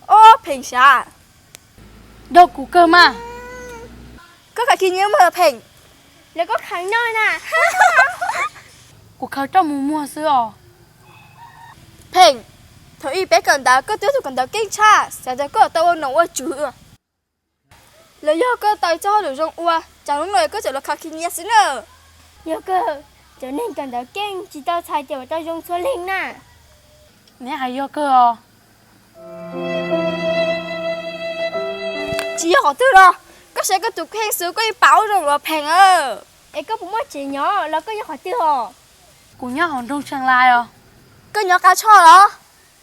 Ob pheej sav, nrog kuv kawg mas. Koj khav khi nyiab muag pheej, los koj khav noj na. Kuv khav roj mus muag xwb os. Pheej, thaum ub peb kawm ntawv koj twb tus kawm ntawv keej tshaj, xav tias koj tau ua nom ua tswv. Los yog koj tau txoj hauj lwm zoo ua, cas hnub no koj tseem los khav khi nyiab xwb na? Yog kawg, cov neeg kawm ntawv keej tsis tau txhais ces ua tau zoo txhua leej na. Neb hais yog kawg os. Tsis yog qhov twg los, koj saib koj tus kheej xwb koj yeej paub zoo los pheej. Es koj puas muaj tsev nyob los koj nyob qhov twg os? Kuv nyob hauv nroog Tsheej Lais os. Koj nyob Qab Tshoj los?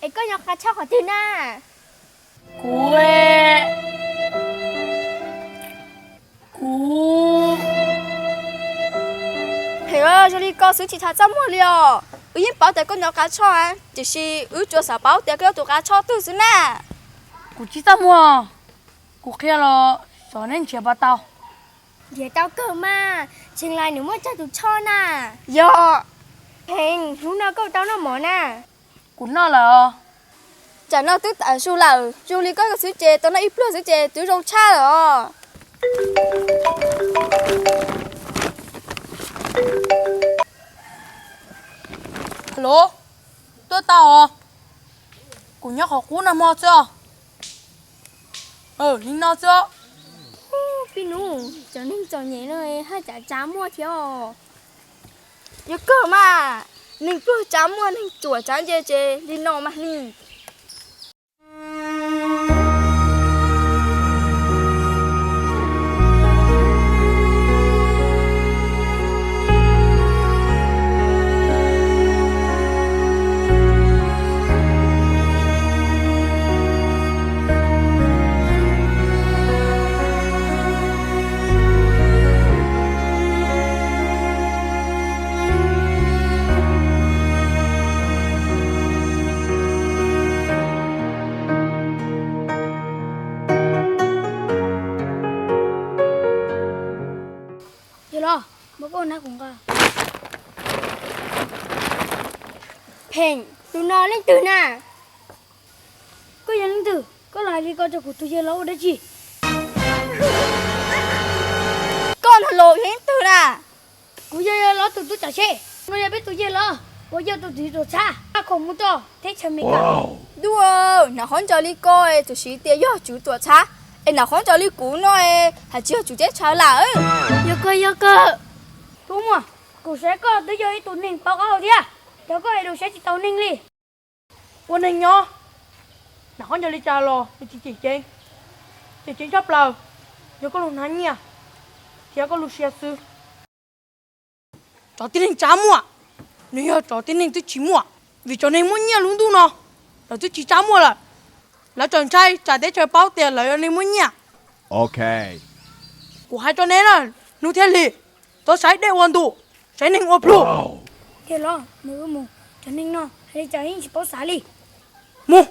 Es koj nyob Qab Tshoj qhov twg na? Kuv, kuv. Pheej, zoo li ko xwb tsis tham txaj muag li os. Wb yeej paub tias koj nyob Qab Tshoj, tiam sis wb tsuas xav paub tias koj yog tus Qab Tshoj twg xwb na. Kuv tsis txaj muag, kuv qhia los xyov neb nrhiav puas tau. Nrhiav tau kawg mas, Tsheej Lais nws muaj tsawg tus Tshoj na. Yog. Pheej, hnub no koj tau noj mov na? Kuv noj lawm. Tsam no twb tav su lawm, zoo li koj xwb ces tau noj ib pluag xwb ces twb zoo tshaj lawm os. Los, tuaj tau os. Kuv nyob qhov qub no hmo xwb os. Li no xwb. Pib nus, cov neeg txom nyem no haj tsav tsav muaj thiab os. Yog kawg mas, neeg pluag tsav muaj, neeg ruam tsav nce ces li no mas li. Yog los, muab koj na kuv nqa. Pheej, tus no leej twg na? Koj yog leej twg? Koj los hais li ko rau kuv tus yawg los ua dab tsi? Koj no los yog leej twg na? Kuv yog yawg los tus tub tsav tsheb, no yog peb tus yawg los, uas yog tus tswv tuam txhab, khoom mus rau teb chaws Amelikas. Ntuj, hnav qhov ncauj li ko, tus siv tias yog tswv tuam txhab, es hnav qhov ncauj li kuv no, hais tsis yog tswv teb chaws lawm. Yog kawg, yog kawg. Tub muaj, kuv saib koj twb yog ib tug neeg paub qab hau thiab, cov koj hais lus saib tsis taus neeg li. Ua neeg nyob, hnav qhov ncauj li cas los nws tsis tseem ceeb. Tseem ceeb tshaj plaws yog koj lub hnab nyiaj thiab koj lub siab xwb. Cov tib neeg tsav muaj, nws yog cov tib neeg twb tsis muaj, vim cov neeg muaj nyiaj lub ntuj no, lawv twb tsis tsav muaj lawm. Lawv tseem ntshai tsam teb chaws paub tias lawv yog neeg muaj nyiaj. Kuv hais rau neb na, hnub thiab hli, txhob saib dej ua ntu, saib neeg ua plhu. Los, mus, mus, cov neeg no hais li cas yeej tsis paub xav li. Mus.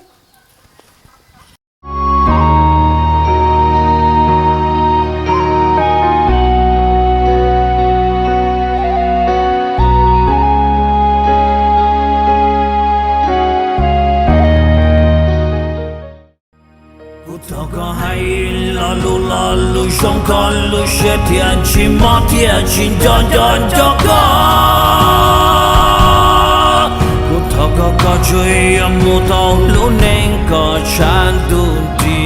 Kuv thov koj hais lo lus, lo lus zoo, koj lub siab thiaj tsis mob thiaj tsis nco nco nco koj. Kuv thov koj, koj tsuas yog mus tau lub neej kom tshav ntuj nti.